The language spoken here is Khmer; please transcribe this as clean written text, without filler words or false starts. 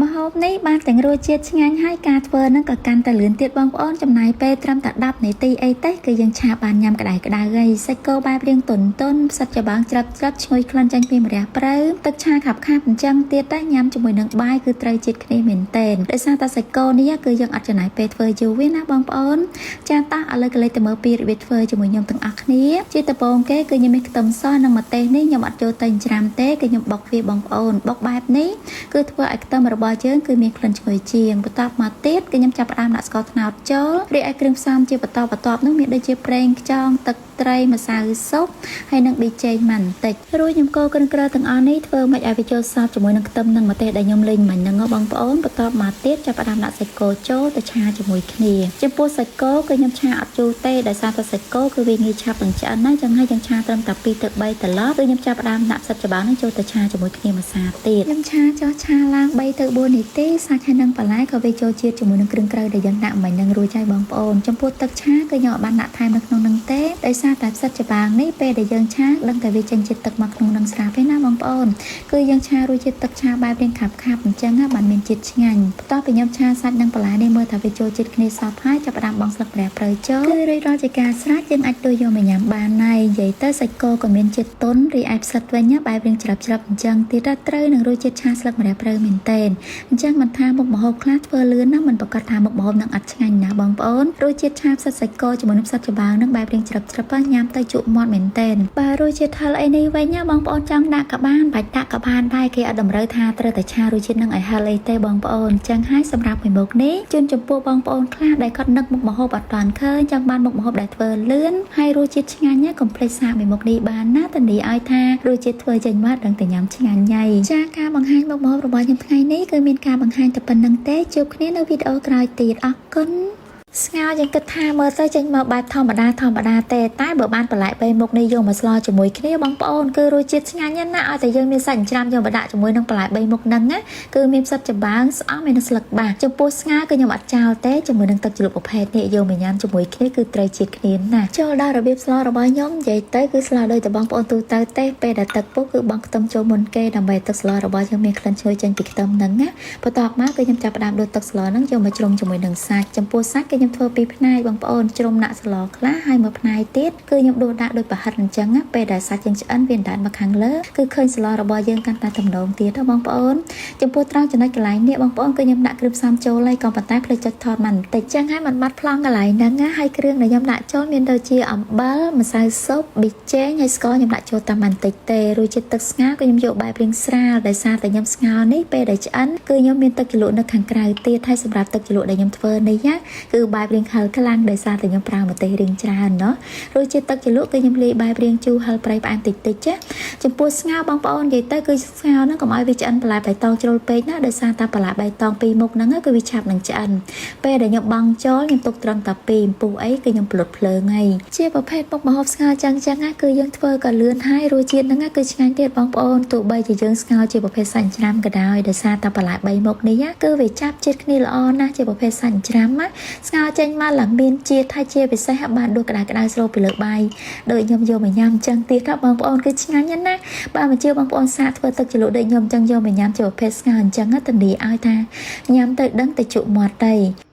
ម្ហូបនេះបានទាំងរសជាតិឆ្ងាញ់ហើយការធ្វើនឹងក៏កាន់តែលឿនទៀតបងប្អូនចំណាយពេលត្រឹមតែ10នាទីអីទេគឺយើងឆាបានញ៉ាំក្តៅក្តៅហើយសាច់គោបែបរាងទន់ទន់ផ្សិតច្បើងច្រាប់ច្រាប់ឈ្ងុយក្លិនចេញពីម្រះព្រៅទឹកឆាខាប់ខាប់អញ្ចឹងទៀតតែញ៉ាំជាមួយនឹងបាយគឺត្រូវជាតិគ្នាមែនទែនដោយសារតែសាច់គោនេះគឺយើងអត់ចំណាយពេលធ្វើយូរទេណាបងប្អូនចាតោះឥឡូវក៏លេចទៅមើលពីរបៀបធ្វើជាមួយខ្ញុំទាំងអស់គ្នាជាដំបូងគេគឺខ្ញុំមានខ្ទឹមសនិងម្ទេសនេះខ្ញុំអត់ចូលទៅច្រាំទេគឺខ្ញុំបុកវាបងប្អូនបុកបែបនេះគឺធ្វើឲ្យខ្ទឹមរបស់យើងគឺមានក្លិនឈ្ងុយជាងបន្ទាប់មកទៀតគឺខ្ញុំចាប់ផ្ដើមដាក់ស្ករត្នោតចូលរីឯគ្រឿងផ្សំជាបន្តបន្ទាប់នោះមានដូចជាប្រេងខ្យងទឹកត្រីម្សៅស៊ុបហើយនិងប៊ីចេងម៉ាន់បន្តិចរួចខ្ញុំកូរគ្រឿងក្រៅទាំងអស់នេះធ្វើម៉េចឲ្យវាចូលសព្វជាមួយនឹងខ្ទឹមនិងម្ទេសដែលខ្ញុំលេងមិញហ្នឹងបងប្អូនបន្ទាប់មកទៀតចាប់ផ្ដើមដាក់សាច់គោចូលទៅឆាជាមួយគ្នាចំពោះសាច់គោគឺខ្ញុំឆាអត់យូរទេដោយសារតែសាច់គោគឺវាងាយឆាប់នឹងឆ្អិនណាចឹងហើយយើងឆាត្រឹមតែ2ទៅ3ត្រឡប់គឺខ្ញុំចាប់ផ្ដើមដាក់ផ្សិតច្បើងហ្នឹងចូលទៅឆាជាមួយគ្នាមួយសាទៀតខ្ញុំឆាចុះឆាឡើង3ទៅ4នាទីសាច់ហើយនឹងបន្លែក៏វាចូលជាតិជាមួយនឹងគ្រឿងក្រៅដែលយើងដាក់មិញហ្នឹងរួចហើយបងប្អូនចំពោះទឹកឆាគឺខ្ញុំអត់បានដាក់ថែមនៅក្នុងហ្នឹងទេដោយសារតែផ្សិតច្បើងនេះពេលដែលយើងឆាដឹងតែវាចេញជាតិទឹកមកក្នុងហ្នឹងស្រាប់ទេណាបងប្អូនគឺយើងឆារួចជាតិទឹកឆាបែបរាងខាប់ខាប់អញ្ចឹងបានមានជាតិឆ្ងាញ់បន្ទាប់ពីខ្ញុំឆាសាច់និងបន្លែនេះមើលថាវាចូលជាតិគ្នាសព្វហើយចាប់ផ្ដើមបង់ស្លឹកម្រះព្រៅចូលគឺរួចរាល់ជាការស្រេចយើងអាចទួយយកមកញ៉ាំបានហើយនិយាយទៅសាច់គោក៏មានជាតិទន់រីឯផ្សិតវិញបែបរាងច្រាប់ច្រាប់អញ្ចឹងទៀតត្រូវនឹងរសជាតិឆាស្លឹកម្រះព្រៅមែនទែនអញ្ចឹងមិនថាមុខម្ហូបខ្លះធ្វើលឿនណាមិនប្រកាសថាមុខម្ហូបនឹងអត់ឆ្ងាញ់ណាបងប្អូនរសជាតិឆាផ្សិតសាច់គោជាមួយនឹងផ្សិតច្បើងនឹងបែបរាងច្រាប់ច្រាប់ញ៉ាំទៅជក់មាត់មែនទែនបើរសជាតិហឹរអីនេះវិញណាបងប្អូនចង់ដាក់ក៏បានបាច់ដាក់ក៏បានដែរគេអត់តម្រូវថាត្រូវតែឆារសជាតិនឹងឲ្យហឹរអីទេបងប្អូនអញ្ចឹងហើយសម្រាប់មួយមុខនេះជូនចំពោះបងប្អូនខ្លះដែលគាត់នឹកមុខម្ហូបអត់តាន់ឃើញចង់បានមុខម្ហូបដែលធ្វើលឿនហើយរសជាតិឆ្ងាញ់ណាកុំភ្លេចសាកមួយមុខនេះបានណាធានាឲ្យថារសជាតិធ្វើចេញមកដឹងតែញ៉ាំឆ្ងាញ់ញ៉ៃចាការបង្ហាញមុខម្ហូបរបស់ខ្ញុំថ្ងៃនេះគឺមានការបង្ហាញតែប៉ុណ្្នឹងទេជួបគ្នានៅវីដេអូក្រោយទៀតអរគុណស្ងោរយើងគិតថាមើលទៅចេញមកបែបធម្មតាធម្មតាទេតែបើបានបន្លែបីមុខនេះយកមកស្លជាមួយគ្នាបងប្អូនគឺរសជាតិឆ្ងាញ់ណាស់ឲ្យតែយើងមានសាច់ច្រាមយកមកដាក់ជាមួយនឹងបន្លែបីមុខហ្នឹងណាគឺមានផ្សិតច្បើងស្អំហើយនិងស្លឹកបាសចំពោះស្ងោរគឺខ្ញុំអត់ចោលទេជាមួយនឹងទឹកជ្រលក់ប្រភេទនេះយកមកញ៉ាំជាមួយគ្នាគឺត្រូវជាតិគ្នាណាស់ចូលដល់របៀបស្លរបស់ខ្ញុំនិយាយទៅគឺស្លដោយតែបងប្អូនទូទៅទេពេលដែលទឹកពុះគឺបង់ខ្ទឹមចូលមុនគេដើម្បីទឹកស្លរបស់យើងមានក្លិនឈ្ងុយចេញពីខ្ទឹមហ្នឹងណាបន្ទាប់មកគឺខ្ញុំចាប់ផ្ដើមដួសទឹកស្លហ្នឹងយកមកជ្រុំជាមួយនឹងសាច់ចំពោះសាច់គឺខ្ញុំធ្វើពីរផ្នែកបងប្អូនជ្រុំដាក់ស្លខ្លះហើយមួយផ្នែកទៀតគឺខ្ញុំដួសដាក់ដោយប្រហិតអញ្ចឹងណាពេលដែលសាច់យើងឆ្អិនវាអណ្ដែតមកខាងលើគឺឃើញស្លរបស់យើងកាន់តែទំនងទៀតណាបងប្អូនចំពោះត្រង់ចំណុចកន្លែងនេះបងប្អូនគឺខ្ញុំដាក់គ្រឿងផ្សំចូលហើយក៏ប៉ុន្តែភ្លេចចុចថតមកបន្តិចចឹងហើយมันបាត់ប្លង់កន្លែងហ្នឹងណាហើយគ្រឿងដែលខ្ញុំដាក់ចូលមានដូចជាអំបិលម្សៅស៊ុបប៊ីចេងហើយស្ករខ្ញុំដាក់ចូលតាមបន្តិចទេរួចជាតិទឹកស្ងោរគឺខ្ញុំយកបែបរាងស្រាលដោយសារតែខ្ញុំស្ងោរនេះពេលដែលឆ្អិនគឺខ្ញុំមានទឹកជ្រលក់នៅខាងក្រៅទៀតហើយសម្រាប់ទឹកជ្រលក់ដែលខ្ញុំធ្វើនេះណាគឺបែបរាងហឹរខ្លាំងដោយសារតែខ្ញុំប្រើម្ទេសរាងច្រើនណោះរួចជាតិទឹកជ្រលក់គឺខ្ញុំលាយបែបរាងជូរហឹរប្រៃផ្អែមតិចតិចចាចំពោះស្ងោរបងប្អូននិយាយទៅគឺស្ងោរហ្នឹងកុំឲ្យវាឆ្អិនបន្លែបៃតងជ្រុលពេកណាដោយសារតែបន្លែបៃតងពីរមុខហ្នឹងគឺវាឆាប់នឹងឆ្អិនពេលដែលខ្ញុំបង់ចូលខ្ញុំទុកត្រឹមតែ2អំពុះអីគឺខ្ញុំប្លុតភ្លើងហើយជាប្រភេទមុខម្ហូបស្ងោរចឹងចឹងណាគឺយើងធ្វើក៏លឿនហើយរសជាតិហ្នឹងគឺឆ្ងាញ់ទៀតបងប្អូនទោះបីជាយើងស្ងោរជាប្រភេទសាច់ច្រាំក៏ដោយដោយសារតែបន្លែ3មុខនេះគឺវាចាប់ជាតិគ្នាល្អណាស់ជាប្រភេទសាច់ច្រាំណាស្ងោរចេញមកឡើងមានជាតិហើយជាពិសេសបានដួសក្តៅក្តៅស្រូបពីលើបាយដូចខ្ញុំយកមកញ៉ាំចឹងទៀតថាបងប្អូនគឺឆ្ងាញ់ណាស់ណាបើមិនជឿបងប្អូនសាកធ្វើទឹកជ្រលក់ដូចខ្ញុំចឹងយកមកញ៉ាំជាប្រភេទស្ងោរអញ្ចឹងធានាឲ្យថាញ៉ាំទៅដឹងតែជក់មាត់ទៅ។